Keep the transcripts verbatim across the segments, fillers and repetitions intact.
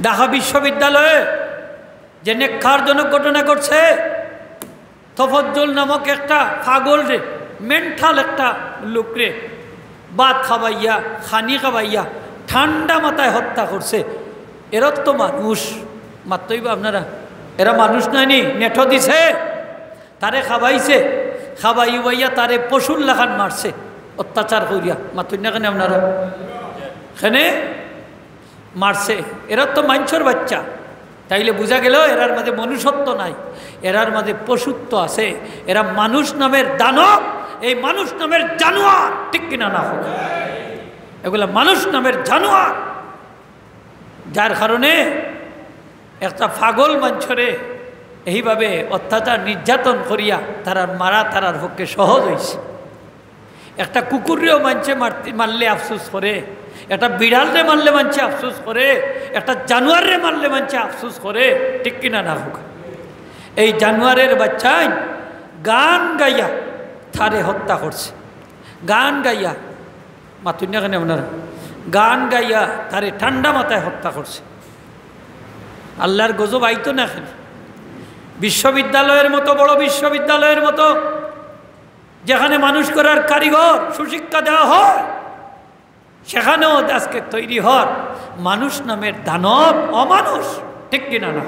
ঢাকা বিশ্ববিদ্যালয়ে যে নেককারজনক ঘটনা ঘটছে, তফজ্জল নামক একটা পাগলরে, মেন্টাল একটা লোকরে, ভাত খাবাইয়া, খানি খাবাইয়া, ঠান্ডা মাথায় হত্যা করছে। এরা তো মানুষ, মাতইবা আপনারা, এরা মানুষ নায়নি? নেটো দিছে, তারে খাবাইছে, খাবাই উবাইয়া তারে পশুর লাখান মারছে, অত্যাচার করিয়া। মাতইন না কেনে আপনারা? কেনে মারছে? এরা তো মানষর বাচ্চা। তাইলে বুঝা গেল এরার মাঝে মনুষ্যত্ব নাই, এরার মাঝে পশুত্ব আছে। এরা মানুষ নামের দানব, এই মানুষ নামের জানোয়ার, ঠিক কিনা না হোক? এগুলা মানুষ নামের জানোয়ার, যার কারণে একটা পাগল মানষরে এইভাবে অত্যাচার নির্যাতন করিয়া তারার মারা তারার পক্ষে সহজ হইছে। একটা কুকুররেও মানষে মারতে, মারলে আফসোস করে, একটা বিড়ালরে মারলে মানষে আফসোস করে, একটা জানোয়াররে মারলে মানষে আফসোস করে, ঠিক কিনা না হোক? এই জানোয়ারের বাচ্চায় গান গাইয়া তারে হত্যা করছে, গান গাইয়া, মাতইন না কেনে আপনারা? গান গাইয়া তারে ঠান্ডা মাথায় হত্যা করছে। আল্লাহর গজব আইতো না কেনে? বিশ্ববিদ্যালয়ের মতো, বড় বিশ্ববিদ্যালয়ের মতো, যেখানে মানুষ করার কারিগর, সুশিক্ষা দেওয়া হয়, সেখানেও আজকে তৈরি হর মানুষ নামের দানব, অমানুষ, ঠিক কিনা না?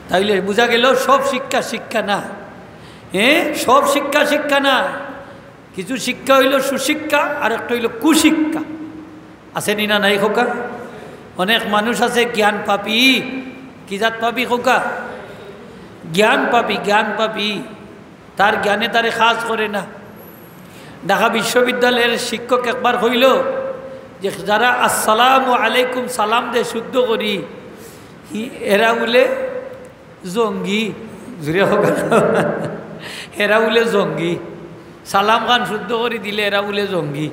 তাইলে বুঝা গেল সব শিক্ষা শিক্ষা না। হ্যাঁ, সব শিক্ষা শিক্ষা না। কিছু শিক্ষা হইল সুশিক্ষা, আর একটা হইল কুশিক্ষা। আছে নি না নাই কউক্কা? অনেক মানুষ আছে জ্ঞান পাপী। কি জাত পাপী কউক্কা? জ্ঞান পাপী, জ্ঞান পাপী। তার জ্ঞানে তারে কাজ করে না। ঢাকা বিশ্ববিদ্যালয়ের শিক্ষক একবার কইল যে, যারা আসসালামু আলাইকুম সালাম দে শুদ্ধ করি, হি-, এরা বুলে জঙ্গি। জুরে কউক্কা, এরা বুলে জঙ্গি। সালাম খান শুদ্ধ করি দিলে এরা বুলে জঙ্গি।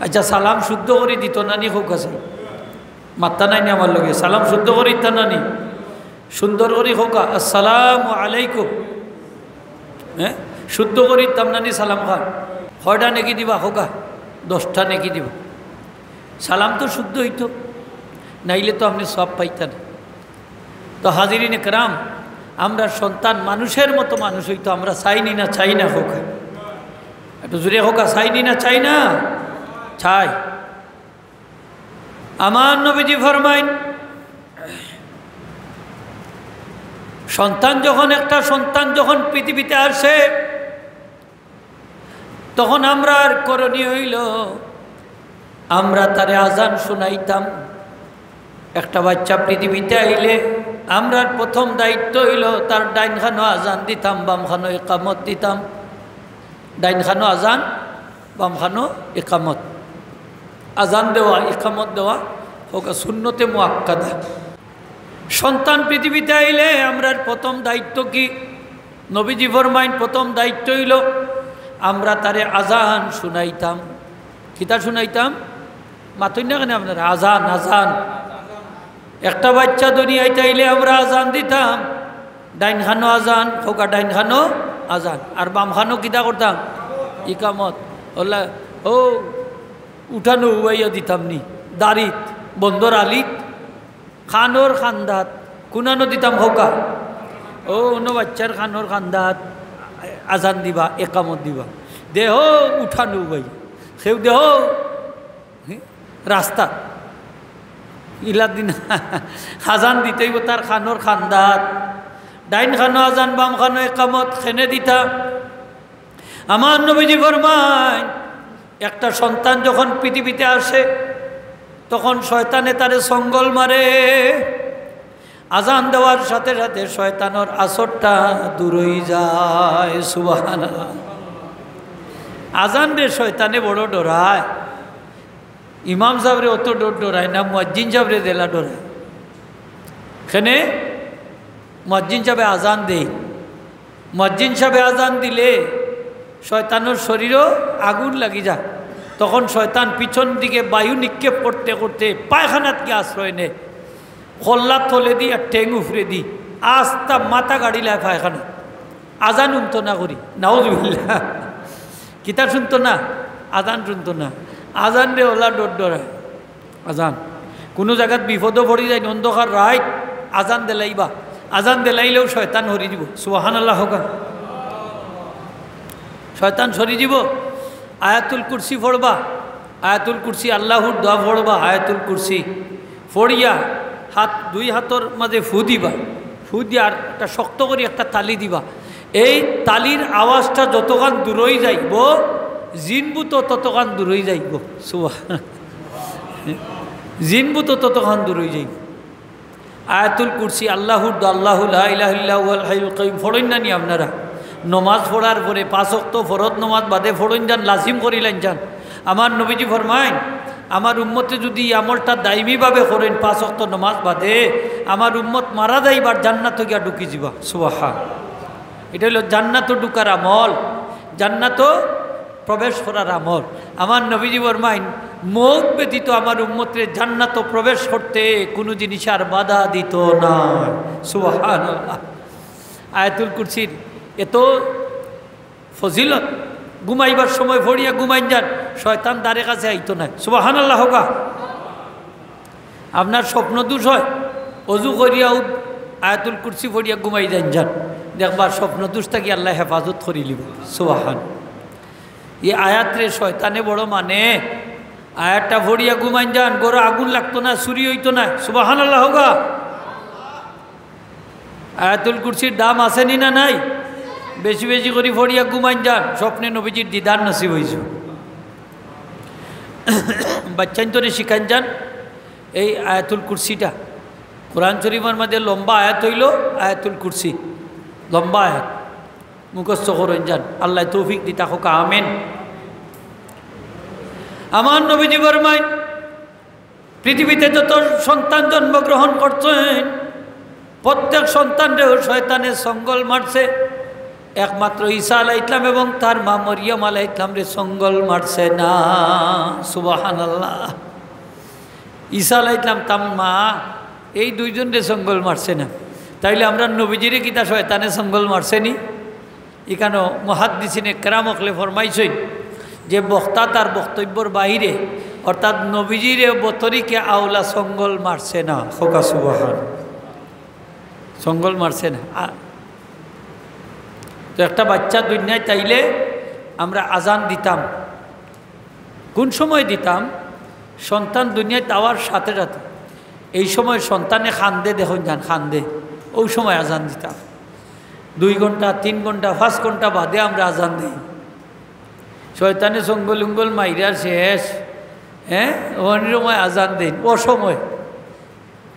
আচ্ছা, সালাম শুদ্ধ করি দিত না নি কউক্কা চাই? মাত্তা নাই নি আমার লগে? সালাম শুদ্ধ করি দিতা না নি? সুন্দর করি কউক্কা, "আসসালামু আলাইকুম।" হ্যাঁ, শুদ্ধ করি দিতাম না নি সালাম খান? কয়টা নেকি দিবা কউক্কা? দশটা নেকি দিবা। সালাম তো শুদ্ধ হইতো, নাইলে তো আপনি সব পাইতেন। তো হাজিরিন একরাম, আমরা সন্তান মানুষের মতো মানুষ হইতো, আমরা চাই নি না, চাই না কউক্কা? একটু জুরে কউক্কা, চাই নি না, চাই না? চাই। আমার নবীজি ফরমাইন, সন্তান যখন, একটা সন্তান যখন পৃথিবীতে আসে, তখন আমরার করণীয় হইল, আমরা তারে আজান শুনাইতাম। একটা বাচ্চা পৃথিবীতে আইলে আমরার প্রথম দায়িত্ব হইল তার ডাইন খানো আজান দিতাম, বাম খানো ইকামত দিতাম। ডাইন খানো আজান, বাম খানো ইকামত। আজান দেওয়া, ইকামত দেওয়া কউক্কা সুন্নতে মুআক্কাদা। সন্তান পৃথিবীতে আইলে আমরার প্রথম দায়িত্ব কি? নবীজি ফরমাইন, প্রথম দায়িত্ব হইল আমরা তারে আজান শুনাইতাম। কিতা শুনাইতাম? মাতইন না কেনে আপনারা? আজান, আজান। একটা বাচ্চা দুনিয়াত আইলে আমরা আজান দিতাম, ডাইন খানো আজান, কউক্কা ডাইন খানো আজান, আর বাম খানো কিতা করতাম? ইকামত। অউলা, ও, উঠানো উবাইয়া দিতাম নি, দাড়িত, বন্দর আলিত, খানোর খান্দাত, কুনানো দিতাম কউক্কা? ও, অনো বাচ্চার খানোর খান্দাত আজান দিবা, একামত দিবা। দেহ উঠানো উবাইয়া, কেউ দেহ রাস্তাত। ইলা দিন আজান দিতে অইবো তার খানোর খান্দাত। ডাইন খানো আজান, বাম খানো একামত, কেনে দিতা? আমার নবীজি ফরমাইন, একটা সন্তান যখন পৃথিবীতে আসে, তখন শয়তানে তারে সঙ্গল মারে। আজান দেওয়ার সাথে সাথে শয়তানর আসরটা দূর অই যায়। সুবহানাল্লাহ। আজানরে শয়তানে বড় ডরায়। ইমাম সাবরে অত ডর ডরায় না, মুয়াজ্জিন সাবরে যেলা ডরায়। কেনে মুয়াজ্জিন সাবে আজান দেইন, মুয়াজ্জিন সাবে আজান দিলে শয়তানর শরীরো আগুন লাগি যায়। তখন শয়তান পিছন দিকে বায়ু নিক্ষেপ করতে করতে পায়খানাত গিয়া আশ্রয় নেয়। কল্লা তলেদি আর ঠেং উফরেদি, আস্তা মাথা গাড়িলায় পায়খানাত। আজান হুনতো না করি, নাউজুবিল্লাহ। কিতা শুনতো না? আজান শুনতো না। আজানরে অলা ডর ডরায়। আজান। কুনু জাগাত বিপদো পড়ি যাইন, অন্ধকার রাইত, আজান দিলাইবা, আজান দিলাইলেউ শয়তান হরি যিবো। সুবহানাল্লাহ কউক্কা। শয়তান সরি যিবো। আয়াতুল কুরসি পড়বা, আয়াতুল কুরসি, আল্লাহুর দোয়া পড়বা, আয়াতুল কুরসি পড়িয়া হাত, দুই হাতর মাঝে ফু দিবা, ফু দিয়া আর একটা শক্ত করি একটা তালি দিবা। এই তালির আওয়াজটা যতখান দূরই যাইবো, জিনভূত ততখান দূরই যাইবো। সুবহান। জিনভূত ততখান দূরই যাইবো। আয়াতুল কুরসি, আল্লাহুর দোয়া, আল্লাহু লা ইলাহা ইল্লা হুয়াল হাইয়ুল কাইয়ুম পড়ইন না নি আপনারা? নমাজ পড়ার পরে, পাঁচ ওয়াক্ত ফরজ নমাজ বাদে পড়ইন যান, লাজিম করিলাইন যান। আমার নবীজি ফরমাইন, আমার উম্মতে যুদি ই আমলটা দাইমিভাবে করইন পাঁচ ওয়াক্ত নমাজ বাদে, আমার উম্মত মারা যাইবার জান্নাতো গিয়া ঢুকি যিবা। সুবহান। ইটা অইলো জান্নাতো ঢুকার আমল, জান্নাতো প্রবেশ করার আমল। আমার নবীজি ফরমাইন, মউত ব্যতীত আমার উম্মতরে জান্নাতো প্রবেশ করতে কুনু জিনিস আর বাধা দিত না। সুবহানাল্লাহ। আয়াতুল কুরসির এত ফজিলত, ঘুমাইবার সময় পড়িয়া ঘুমাইন যান, শয়তান দ্বারে কাছে আইতো নায়। সুবহানাল্লাহ কউক্কা। আপনার স্বপ্ন দোষ হয়, অজু করিয়া উদ-, আয়াতুল কুরসি পড়িয়া ঘুমাই যাইন যান, দেখবা স্বপ্ন দোষ থাকি আল্লায় হেফাজত করিলিবো। সুবহান। ই আয়াতরে শয়তানে বড় মানে, আয়াতটা পড়িয়া ঘুমাইন যান, ঘরো আগুন লাগতো না, চুরি অইতো না। সুবহানাল্লাহ কউক্কা। আয়াতুল কুরসির দাম আছে নি না নাই? বেশি বেশি করি পড়িয়া ঘুমাইন যান, স্বপ্নে নবীজির দিদার নসিব অইছে। বাচ্চাইন্তরে শিখাইন যান এই আয়াতুল কুরসিটা। কোরআন শরীফর মাঝে লম্বা আয়াত অইলো আয়াতুল কুরসি, লম্বা আয়াত মুখস্থ করইন যান। আল্লায় তৌফিক দিতা কউক্কা, আমিন। আমার নবীজি ফরমাইন, পৃথিবীতে যত সন্তান জন্মগ্রহণ করছইন, প্রত্যেক সন্তানরেউ শয়তানে সঙ্গল মারছে, একমাত্র ঈসা আলাইহিস সালাম এবং তার মা মরিয়ম আলাইহিস সালামরে সঙ্গল মারছে না। সুবহানাল্লাহ। ঈসা আলাইহিস সালাম, তার মা, এই দুইজনরে সঙ্গল মারছে না। তাইলে আমরার নবীজিরে কিতা শয়তানে সঙ্গল মারছে নি? ইখানো মুহাদ্দিসিনে কেরাম অকলে ফরমাইছইন যে বক্তা তার বক্তব্যর বাইরে, অর্থাৎ নবীজিরে বতরিকে আওলা সঙ্গল মারছে না। কউক্কা সুবহান। সঙ্গল মারছে না। আ-, তো একটা বাচ্চা দুনিয়াত আইলে আমরা আজান দিতাম। কুন সময় দিতাম? সন্তান দুনিয়াত আওয়ার সাথে সাথে। এই সময় সন্তানে কান্দে, দেখইন যান, কান্দে, অউ সময় আজান দিতাম। দুই ঘন্টা, তিন ঘন্টা, পাঁচ ঘন্টা বাদে আমরা আজান দেই। শয়তানে সঙ্গল উঙ্গল মাইরা শেষ, হ্যাঁ, অন সময় আজান দেইন, অসময়।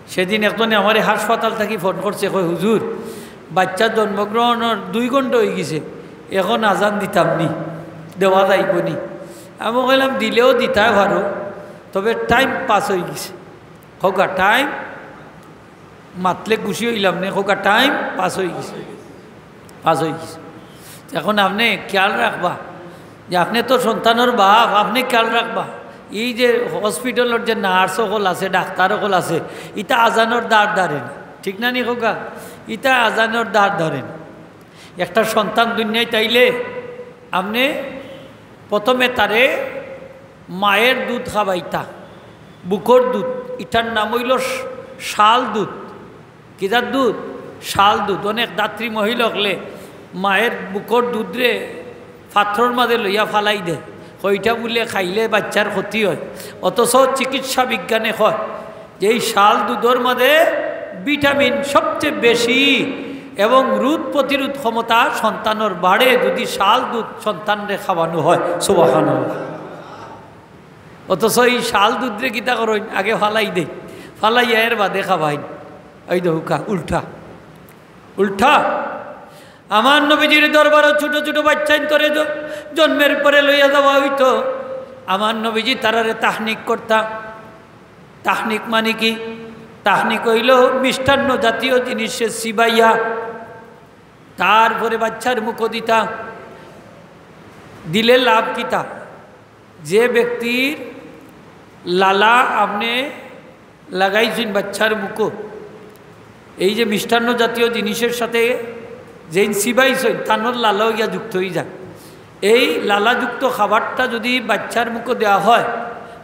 সেদিন একজনে আমারে হাসপাতাল থাকি ফোন করছে, কয়, "হুজুর, বাচ্চা জন্মগ্রহণর দুই ঘন্টা অইগেছে, এখন আজান দিতাম নি, দেওয়া যাইবো নি?" আমি কইলাম, "দিলেও দিতায় পারো, তবে টাইম পাস অইগেছে।" কউক্কা, টাইম মাতলে খুশি অইলাম নে, কউক্কা, টাইম পাস অইগেছে, পাস অইগেছে। এখন আপনে খেয়াল রাখবা যে আপনে তো সন্তানর বাপ, আপনে খেয়াল রাখবা। এই যে হসপিটালর যে নার্স অকল আছে, ডাক্তার অকল আছে, ইতা আজানর দ্বার ধরে না, ঠিক না নি কউক্কা? ইতা আজানর দ্বার ধরে না। একটা সন্তান দুনিয়াত আইলে আপনে প্রথমে তারে মায়ের দুধ খাবাইতা, বুকর দুধ, ইটার নাম অইলো শ-, শাল দুধ। কিতার দুধ? শাল দুধ। অনেক ধাত্রী মহিলা অকলে মায়ের বুকর দুধরে পাত্রর মাঝে লইয়া ফালাই দেয়, কয় ইটা বুলে খাইলে বাচ্চার ক্ষতি হয়। অথচ চিকিৎসা বিজ্ঞানে কয় যে এই শাল দুধর মাঝে ভিটামিন সবচেয়ে বেশি এবং রোগ প্রতিরোধ ক্ষমতা সন্তানর বাড়ে যদি শাল দুধ সন্তানরে খাওয়ানো হয়। সুবহানাল্লাহ। অথচ এই শাল দুধরে কিতা করইন, আগে ফালাই দেইন, ফালাইয়া এর বাদে খাবাইন। এই দেখউক্কা, উল্টা, উল্টা। আমার নবীজির দরবারো ছোট ছোট বাচ্চাইন্তরে জ-, জন্মের পরে লইয়া যাওয়া অইতো। আমার নবীজি তারারে তাহনিক করতা। তাহনিক মানে কি? তাহনিক অইলো মিষ্টান্ন জাতীয় জিনিসে চিবাইয়া, তারপরে বাচ্চার মুখো দিতা। দিলে লাভ কিতা? যে ব্যক্তির লালা আপনে লাগাইছইন বাচ্চার মুখো, এই যে মিষ্টান্ন জাতীয় জিনিসের সাথে যেইন চিবাইছইন, তানর লালাও গিয়া যুক্ত অইযায়। এই লালাযুক্ত খাবারটা যদি বাচ্চার মুখো দেওয়া হয়,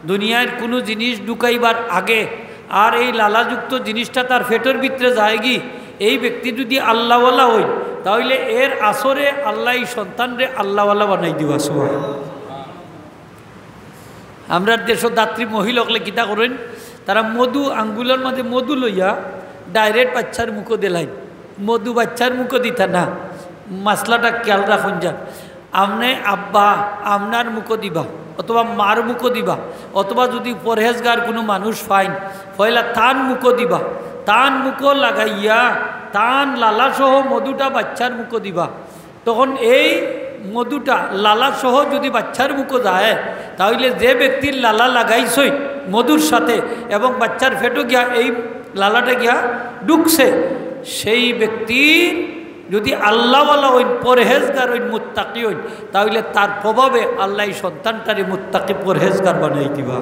দুনিয়ার কুনু জিনিস ঢুকাইবার আগে আর এই লালাযুক্ত জিনিসটা তার পেটর ভিতরে যায়গি, এই ব্যক্তি যদি আল্লাহওয়ালা অইন, তাইলে এর আসরে আল্লায় এই সন্তানরে আল্লাহওয়ালা বানাই দিবা। সুবহান। আমরার দেশো দাত্রী মহিলা অকলে কিতা করইন, তারা মধু, আঙ্গুলর মাঝে মধু লইয়া direct বাচ্চার মুখো দিলাইন। মধু বাচ্চার মুখো দিতা না, মাসলাটা খেয়াল রাখুন যান। আপনে আব্বা আপনার মুখো দিবা, অথবা মার মুখো দিবা, অথবা যদি পরহেজগার কুনু মানুষ পাইন, পয়লা তান মুখো দিবা। তান মুখো লাগাইয়া তান লালাসহ মধুটা বাচ্চার মুখো দিবা। তখন এই মধুটা লালাসহ যদি বাচ্চার মুখো যায়, তাইলে যে ব্যক্তির লালা লাগাইছইন মধুর সাথে এবং বাচ্চার পেটো গিয়া এই লালাটা গিয়া ঢুকছে, সেই ব্যক্তির যদি আল্লাহওয়ালা অইন, পরহেজগার অইন, মুত্তাকি অইন, তাইলে তার প্রভাবে আল্লায় এই সন্তানটারে মুত্তাকি পরহেজগার বানাই দিবা।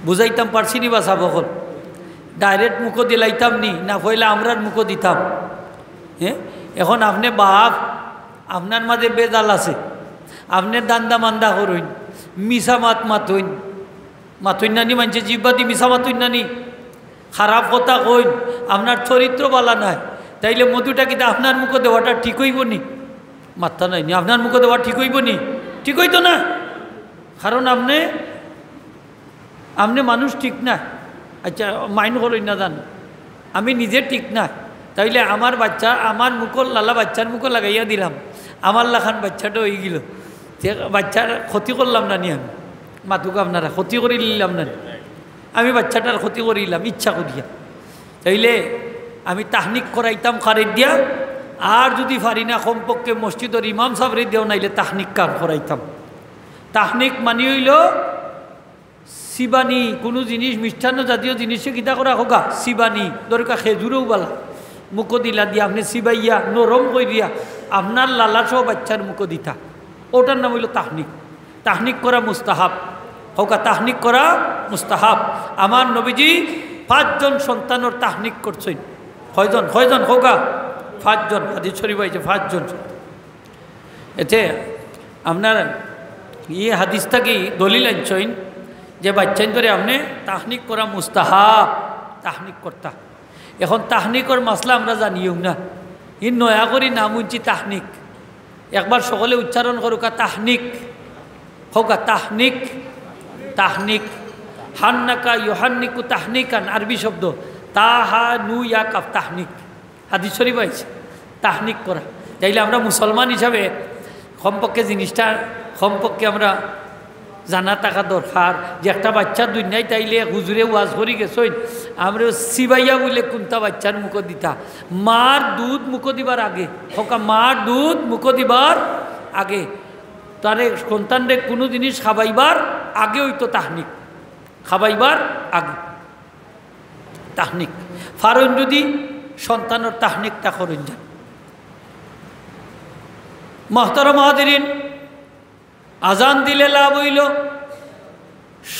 বুঝাইতাম পারছি নি বা সাব অকল? Direct মুখো দিলাইতাম নি, না পয়লা আমরার মুখো দিতাম? হ্যাঁ, এখন আপনে বাপ, আপনার মাঝে বেজাল আছে, আপনে দান্দা মান্দা করইন, মিছা মাত মাতইন, মাতইন না নি, মানষে জিব্বা দি মিছা মাতইন না নি, খারাপ কথা কইন, আপনার চরিত্র বালা নাই, তাইলে মধুটা কিতা আপনার মুখো দেওয়াটা ঠিক অইবো নি? মাত্তা নাই নি, আপনার মুখো দেওয়া ঠিক অইবো নি? ঠিক অইতো না, কারণ আপনে আপনে মানুষ ঠিক না। আচ্ছা, mind করইন না যান, আমি নিজে ঠিক না, তাইলে আমার বাচ্চা, আমার মুখো লালা বাচ্চার মুখো লাগাইয়া দিলাম, আমার লাখান বাচ্চাটা অইগেলো, তে বাচ্চার ক্ষতি করলাম না নি আমি? মাতুক আপনারা, ক্ষতি করিলিলাম না নি? আমি বাচ্চাটার ক্ষতি করিলাম ইচ্ছা করিয়া। তাইলে আমি তাহনিক করাইতাম কারে দিয়া, আর যদি পারি না কমপক্ষে মসজিদর ইমাম সাবরে দিয়াও নাইলে তাহনিক কার করাইতাম। তাহনিক মানি অইলো চিবানি, কুনু জিনিস, মিষ্টান্ন জাতীয় জিনিসে কিতা করা কউক্কা? চিবানি। ধরউক্কা খেজুরও বালা, মুখো দিলা দিয়া আপনে চিবাইয়া নরম করিয়া আপনার লালাসহ বাচ্চার মুখো দিতা, ওটার নাম অইলো তাহনিক। তাহনিক করা মুস্তাহাব। কউক্কা, তাহনিক করা মুস্তাহাব। আমার নবীজি পাঁচজন সন্তানর তাহনিক করছইন। কয়জন? কয়জন? কউক্কা, পাঁচজন। হাদিস শরীফ আইছে পাঁচজন। এতে আপনার ই হাদিস থাকি দলিল আনছইন যে বাচ্চাইন্তরে আপনে তাহনিক করা মুস্তাহাব, তাহনিক করতা। এখন তাহনিকর মাসলা আমরা জানিও না, ই নয়া করি নাম হুনছি তাহনিক। একবার সকলে উচ্চারণ করউক্কা, তাহনিক। কউক্কা, তাহনিক, তাহনিক। হান্নাকা ইউহান্নিকু তাহনিকান, আরবি শব্দ, তা হা নু ইয়া কাফ, তাহনিক। হাদিস শরীফ আইছে, তাহনিক করা। তাইলে আমরা মুসলমান হিসাবে কমপক্ষে জিনিসটা কমপক্ষে আমরা জানা থাকা দরকার যে একটা বাচ্চা দুনিয়াত আইলে এক হুজুরে ওয়াজ করি গেছইন, আমরা চিবাইয়া বুলে কুন্তা বাচ্চার মুখো দিতা, মার দুধ মুখো দিবার আগে, কউক্কা, মার দুধ মুখো দিবার আগে, তারে সন্তানরে কুনু জিনিস খাবাইবার আগে অইতো তাহনিক, খাবাইবার আগে। তাহনিক। পারইন যদি সন্তানর তাহনিকটা করইন যান। মুহতারাম হাজিরিন, আজান দিলে লাভ অইলো।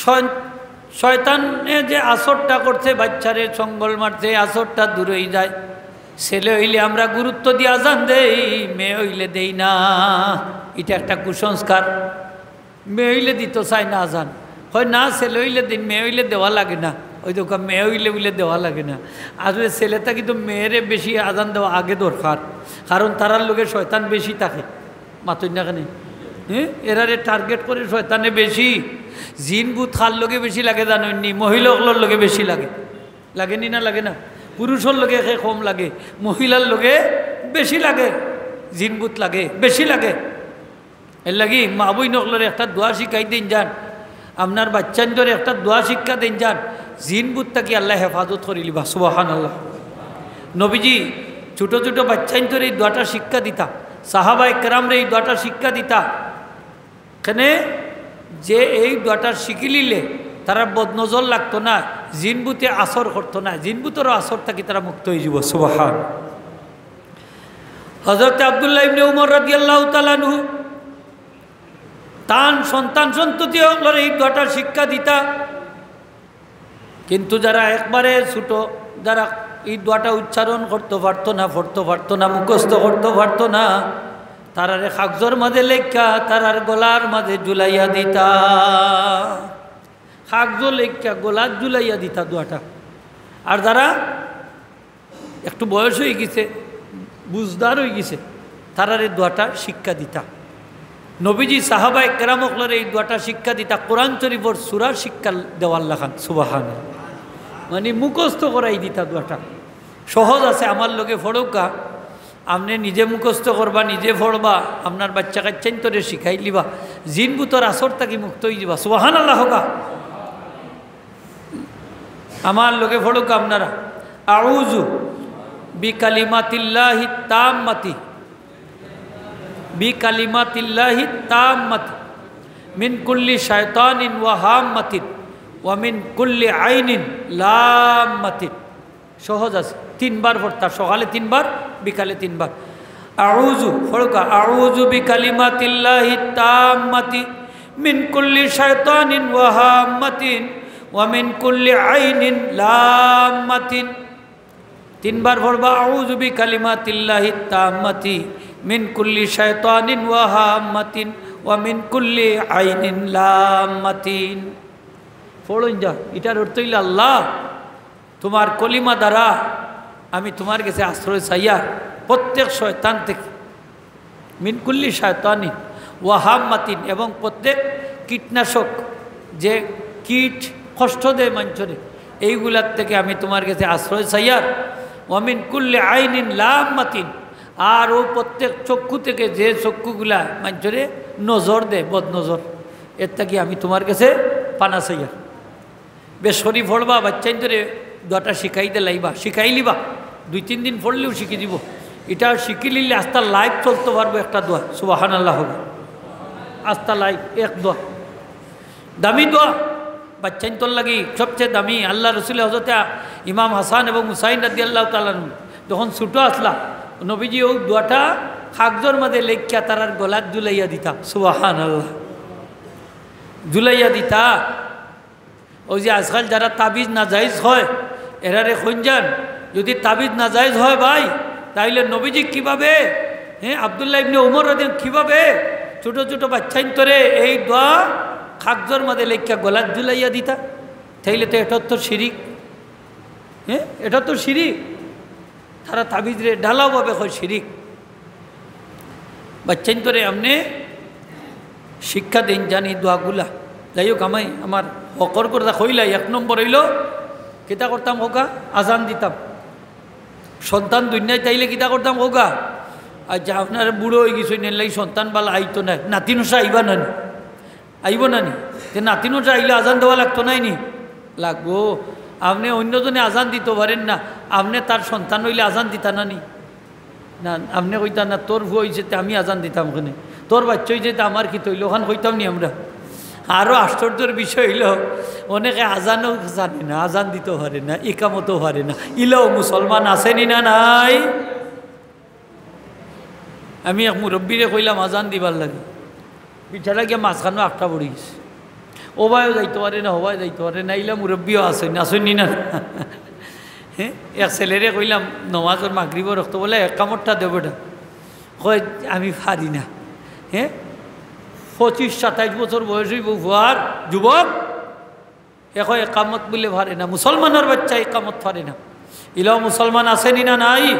শয়-, শয়তানে যে আসরটা করছে, বাচ্চারে সঙ্গল মারছে, আসরটা দূর অই যায়। ছেলে অইলে আমরা গুরুত্ব দিয়া আজান দেই, মেয়ে অইলে দেই না। ইটা একটা কুসংস্কার। মেয়ে অইলে দিতো চায় না আজান, কয় না, ছেলে অইলে দিন, মেয়ে অইলে দেওয়া লাগে না। ওই দেখো, মেয়ে অইলে বুলে দেওয়া লাগে না। আসলে ছেলে থাকি তো মেয়েরে বেশি আজান দেওয়া আগে দরকার, কারণ তারার লগে শয়তান বেশি থাকে। মাতইন না কেনে? হ্যাঁ, এরারে target করে শয়তানে বেশি। জিন ভূত কার লগে বেশি লাগে জানইন নি? মহিলা অকলর লগে বেশি লাগে। লাগে নি না লাগে না? পুরুষর লগে একে কম লাগে, মহিলার লগে বেশি লাগে, জিন ভূত লাগে, বেশি লাগে। এরলাগি মা বইন অকলরে একটা দোয়া শিখাই দেইন যান, আপনার বাচ্চাইন্তরে একটা দোয়া শিক্ষা দেইন যান, জিন ভূত থাকি আল্লায় হেফাজত করিলিবা। সুবহানাল্লাহ। নবীজি ছোট ছোট বাচ্চাইন্তরে এই দোয়াটা শিক্ষা দিতা, সাহাবায়ে কেরামরে এই দোয়াটা শিক্ষা দিতা। কেনে যে এই দোয়াটা শিখিলিলে তারার বদনজর লাগতো না, জিন ভূতে আসর করতো না, জিন ভূতরও আসর থাকি তারা মুক্ত অইযিবো। সুবহান। হযরতে আব্দুল্লাহ ইবনে উমর রাদিয়াল্লাহু তাআলা আনহু তান সন্তান সন্ততি অকলরে এই দোয়াটা শিক্ষা দিতা। কিন্তু যারা একবারে ছোট, যারা এই দোয়াটা উচ্চারণ করতো পারতো না, পড়তো পারতো না, মুখস্থ করতো পারতো না, তারারে কাগজর মাঝে লেখা তারার গলার মাঝে ঝুলাইয়া দিতা। কাগজো লেখিয়া গলাত ঝুলাইয়া দিতা দোয়াটা। আর যারা একটু বয়স অইগেছে, বুঝদার অইগেছে, তারারে দোয়াটা শিক্ষা দিতা। নবীজি সাহাবায়ে কেরাম অকলরে এই দোয়াটা শিক্ষা দিতা, কোরআন শরীফর সূরা শিক্ষা দেওয়ার লাখান। সুবহানাল্লাহ। মানে মুখস্থ করাই দিতা দোয়াটা। সহজ আছে, আমার লগে পড়উক্কা। আপনে নিজে মুখস্থ করবা, নিজে পড়বা, আপনার বাচ্চা কাচ্চাইন্তরে শিখাইলিবা, জিন ভূতর আসর থাকি মুক্ত অইযিবা। সুবহানাল্লাহ কউক্কা। আমার লগে পড়উক্কা আপনারা। আউযু বিকালিমাতিল্লাহিত তাম্মাতি, বিকালিমাতিল্লাহিত তাম্মাতি, মিন কুল্লি শায়তানিন ওয়া হাম্মাতিন, ওয়া মিন কুল্লি আইনিন লাম্মাতিন। সহজ আছে, তিনবার পড়তা, সকালে তিনবার, বিকালে তিনবার। আউযু, পড়উক্কা, আউযু বিকালিমাতিল্লাহিত তাম্মাতি মিন কুল্লি শায়তানিন ওয়া হাম্মাতিন ওয়া মিন কুল্লি আইনিন লাম্মাতিন। তিনবার পড়বা, আউযু বিকালিমাতিল্লাহিত তাম্মাতি মিন কুল্লি শায়তানিন ওয়া হাম্মাতিন ওয়া মিন কুল্লি আইনিন লাম্মাতিন। পড়ইন যা, ইটার অর্থ অইলো, আল্লাহ, তুমার কলিমা দ্বারা আমি তুমার গেছে আশ্রয় চাইয়ার প্রত্যেক শয়তান থাকি, মিন কুল্লি শায়তানিন ওয়া হাম্মাতিন, এবং প্রত্যেক কীটনাশক, যে কীট কষ্ট দেয় মানষরে, এইগুলার থাকি আমি তুমার গেছে আশ্রয় চাইয়ার। ওয়া মিন কুল্লি আইনিন লাম্মাতিন, আর অউ প্রত্যেক চক্ষু থাকি যে চক্ষুগুলা মানষরে নজর দেয়, বদনজর, এর থাকি আমি তুমার গেছে পানা চাইয়ার। বেশ করি পড়বা, বাচ্চাইন্তরে দোয়াটা শিখাই দিলাইবা, শিখাইলিবা। দুই তিন দিন পড়লেউ শিখি যিবো। ইটা শিখিলিলে আস্তা life চলতো পারবো একটা দোয়া। সুবহানাল্লাহ কউক্কা। আস্তা life এক দোয়া। দামি দোয়া। বাচ্চাইন্তর লাগি সবচেয়ে দামি। আল্লার রসুলে হজরতে ইমাম হাসান এবং হুসাইন রাদিয়াল্লাহু তাআলা আনহু যখন ছোট আছলা, নবীজি অউ দোয়াটা কাগজর মাঝে লেখিয়া তারার গলাত ঝুলাইয়া দিতা। সুবহানাল্লাহ। ঝুলাইয়া দিতা। অউ যে আজকাল যারা তাবিজ নাজাইজ কয়, এরারে কইন যান, যদি তাবিজ নাজাইজ হয় ভাই, তাইলে নবীজি কিভাবে, হ্যাঁ, আব্দুল্লাহ ইবনে উমর রাদিয়াল্লাহু আনহু কিভাবে ছোট ছোট বাচ্চাইন্তরে এই দোয়া কাগজর মাঝে লেখিয়া গলাত ঝুলাইয়া দিতা? তাইলে তো এটা তো শিরিক, হ্যাঁ, এটা তো শিরিক। তারা তাবিজরে ঢালাওভাবে কয় শিরিক। বাচ্চাইন্তরে আপনে শিক্ষা দেইন যান ই দোয়াগুলা। যাই হোক, আমি আমার হকর কথা কইলাই, এক নম্বর অইলো, কিতা করতাম কউক্কা? আজান দিতাম। সন্তান দুনিয়াত আইলে কিতা করতাম কউক্কা? আচ্ছা, আপনারা বুড়া অইগেছইন, এরলাগি সন্তান বালা আইতো নায়, নাতিন উষা আইবা না নি? আইবো না নি? তে নাতিন উষা আইলে আজান দেওয়া লাগতো নায় নি? লাগবো। আপনে অইন্যজনে আজান দিতো পারের না, আপনে তার সন্তান অইলে আজান দিতা না নি? না, আপনে কইতা না, "তোর ফুয়া অইছে, তে আমি আজান দিতাম কেনে? তোর বাইচ্চা অইছে, তে আমার কিতা অইলো?" অখান কইতাম নি আমরা? আরো আশ্চর্যর বিষয় অইলো, অনেকে আজানও জানে না, আজান দিতো পারে না, ইকামতও পারে না। ইলাও মুসলমান আছে নি না নাই? আমি এক মুরব্বিরে কইলাম আজান দিবার লাগি, বিচারা গিয়া মাঝখানো আটকা পড়ি গেছে। অবায়ও যাইতো পারে না, হবায় যাইতো পারে না, ইলা মুরব্বিও আছইন, আছইন নি না? হ্যাঁ, এক ছেলেরে কইলাম নমাজর মাগরিবর অক্ত, বলে, "একামতটা দেও বেটা।" কয়, "আমি পারি না।" হ্যাঁ, পঁচিশ সাতাইশ বছর বয়স অইবো ফুয়ার, যুবক, এ কয় একামত বুলে পারে না, মুসলমানর বাইচ্চা একামত পারে না। ইলাও মুসলমান আছে নি না নাই?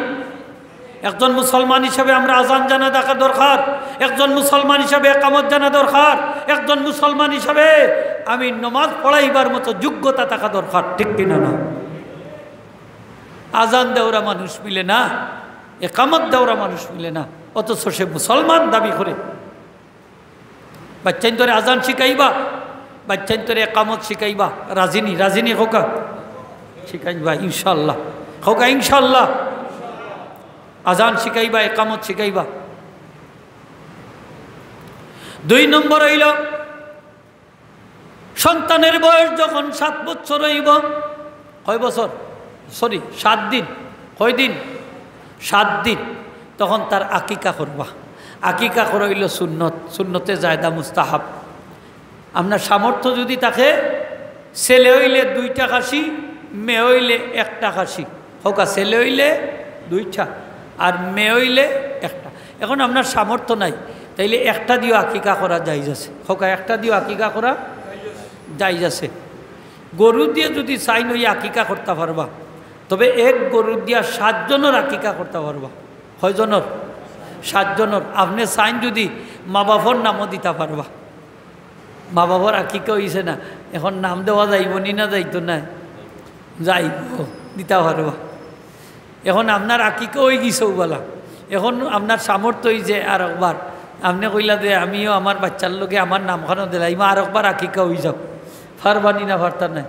একজন মুসলমান হিসাবে আমরা আজান জানা থাকা দরকার, একজন মুসলমান হিসাবে একামত জানা দরকার, একজন মুসলমান হিসাবে আমি নমাজ পড়াইবার মতো যোগ্যতা থাকা দরকার, ঠিক কি না না? আজান দেওরা মানুষ মিলে না, একামত দেওরা মানুষ মিলে না, অথচ সে মুসলমান দাবি করে। বাইচ্চাইন্তরে আজান শিখাইবা, বাইচ্চাইন্তরে একামত শিখাইবা। রাজি নি, রাজি নি কউক্কা? শিখাইবা ইনশাআল্লাহ। কউক্কা ইনশাআল্লাহ। আজান শিখাইবা, একামত শিখাইবা। দুই নম্বর অইলো, সন্তানের বয়স যখন সাত বছর অইবো, কয় বছর? Sorry, সাত দিন। কয় দিন? সাত দিন। তখন তার আকিকা করবা। আকিকা করা অইলো সুন্নত, সুন্নতে জায়েদা, মুস্তাহাব। আপনার সামর্থ্য যদি থাকে, ছেলে অইলে দুইটা খাসি, মেয়ে অইলে একটা খাসি। কউক্কা, ছেলে অইলে দুইটা, আর মেয়ে অইলে একটা। এখন আপনার সামর্থ্য নাই, তাইলে একটা দিও আকিকা করা জায়েজ আছে। কউক্কা, একটা দিও আকিকা করা জায়েজ আছে। গরু দিয়া যুদি চাইন অইয়া আকিকা করতা পারবা, তবে এক গরু দিয়া সাতজনর আকিকা করতা পারবা। কয়জনর? সাতজনর। আপনে চাইন যুদি মা বাপর নামও দিতা পারবা। মা বাপর আকিকা অইছে না, এখন নাম দেওয়া যাইবো নি না যাইতো নায়? যাইবো, দিতা পারবা। এখন আপনার আকিকা অইগেছে অউবালা, এখন আপনার সামর্থ্য অইছে আরকবার, আপনে কইলা যে আমিও আমার বাইচ্চার লগে আমার নামখানো দিলাইমু, আরকবার আকিকা অইযাউক, পারবা নি না পারতা নায়?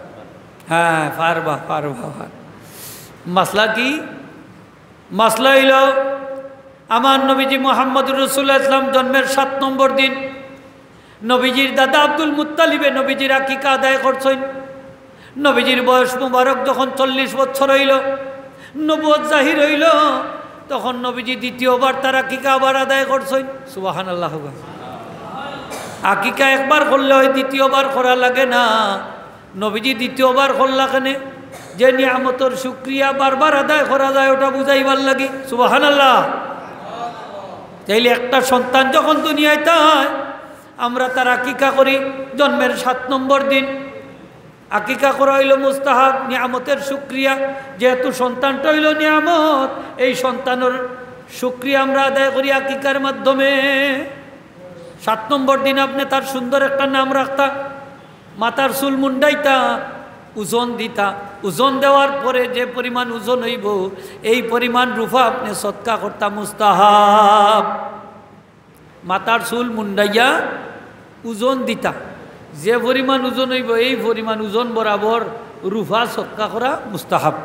হ্যাঁ, পারবা, পারবা, পারবা। মাসলা কি? মাসলা অইলো, আমার নবীজি মুহাম্মদুর রাসূলুল্লাহ ইসলাম জন্মের সাত নম্বর দিন নবীজির দাদা আব্দুল মুত্তালিবে নবীজির আকিকা আদায় করছইন। নবীজির বয়স মুবারক যখন চল্লিশ বছর অইলো, নবুয়ত জাহির অইলো, তখন নবীজি দ্বিতীয়বার তার আকিকা আবার আদায় করছইন। সুবহানাল্লাহ। আকিকা একবার করলে অয়, দ্বিতীয়বার করা লাগে না। নবীজি দ্বিতীয়বার করলা কেনে? যে নিয়ামতর শুকরিয়া বারবার আদায় করা যায়, ওটা বুঝাইবার লাগি। সুবহানাল্লাহ। তাইলে একটা সন্তান যখন দুনিয়াত আয়, আমরা তার আকিকা করি জন্মের সাত নম্বর দিন। আকিকা করা অইলো মুস্তাহাব, নিয়ামতের শুকরিয়া। যেহেতু সন্তানটা অইলো নিয়ামত, এই সন্তানর শুকরিয়া আমরা আদায় করি আকিকার মাধ্যমে। সাত নম্বর দিন আপনে তার সুন্দর একটা নাম রাখতা, মাথার চুল মুন্ডাইতা, ওজন দিতা, ওজন দেওয়ার পরে যে পরিমাণ ওজন অইবো, এই পরিমাণ রুফা আপনে সদকা করতা, মুস্তাহাব। মাথার চুল মুন্ডাইয়া ওজন দিতা, যে পরিমাণ ওজন অইবো, এই পরিমাণ ওজন বরাবর রুফা সদকা করা মুস্তাহাব।